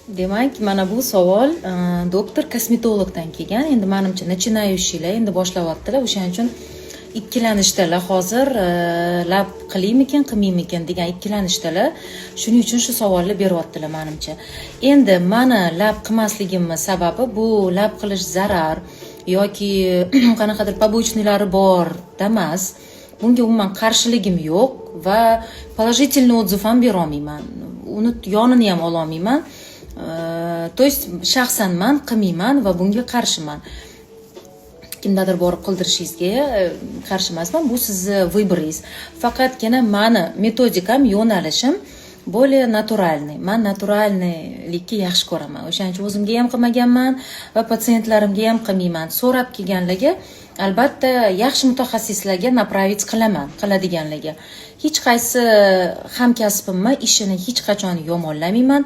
Demak, mana bu savol doktor kosmetologdan kelgan. Endi manimcha, начинающий lar, endi boshlayaptilar, o'shaning uchun ikkilanishdalar hozir, lab qilaymikin, qilmaymikin degan ikkilanishdalar. Shuning uchun shu savolni beryaptilar manimcha. Endi mani lab qilmasligimni sababi, bu lab qilish zarar yoki qanaqadir побочный lari bor emas. Bunga umuman qarshiligim yo'q va положительный отзыв ham berolmayman, uni yonini ham ololmayman. То есть shaxsan man qilmayman va bunga qarshiman. Kimdadir borib qildirishingizga qarshi emasman, bu sizni выбор ingiz. Faqatgina mani metodikam, yo'nalishim более натуральный. Man натуральный likka yaxshi ko'raman, o'shaning uchun o'zimga ham qilmaganman va patsientlarimga ham qilmayman. So'rab kelganlarga albatta yaxshi mutaxassislarga направить qilaman. Qiladiganlarga, hech qaysi hamkasbimni ishini hech qachon yomonlamayman.